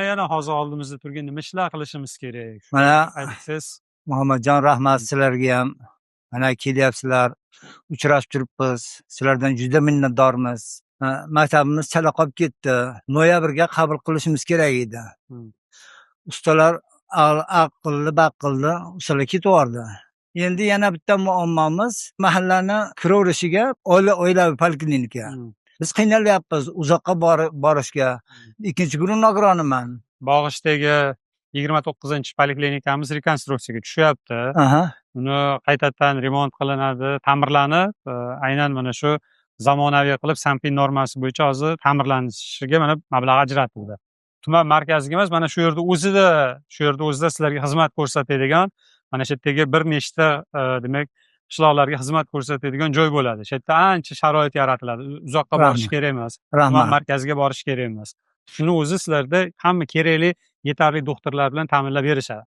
Yana hozir oldimizda turgan nima ishlar qilishimiz kerak? Shuni Mana aytsangiz. Muhammadjon, rahmat sizlarga ham. Mana kelyapsizlar, uchrashib turibmiz. Sizlardan juda minnatdormiz. Ha, maktabimiz chala qolib ketdi. Noyabrga qabul qilishimiz kerak edi. Ustalar aqlli baqilli ustalar ketvordi. Endi yana bitta muammomiz, mahallani kiraverishiga oilaviy poliklinika. Biz qiynalyapmiz uzoqqa borishga. Ikkinchi guruh nogironiman. Bog'ishdagi 29-poliklinikamiz rekonstruksiyaga tushyapti. Uni qaytadan remont qilinadi, ta'mirlanib, aynan mana shu zamonaviy qilib, SanPin normasi bo'yicha hozir ta'mirlanishiga mana mablag' ajratildi. Tuman markaziga emas, mana shu yerda o'zida, shu yerda o'zida sizlarga xizmat ko'rsatadigan, mana shu yerdagi bir nechta, demak, qishloqlarga xizmat ko'rsatadigan joy bo'ladi. Shu yerda ancha sharoit yaratiladi. Uzoqqa borish kerak emas. Tuman markaziga borish kerak emas. Shuni o'zi sizlarda hamma kerakli, yetarli doktorlar bilan ta'minlab berishadi.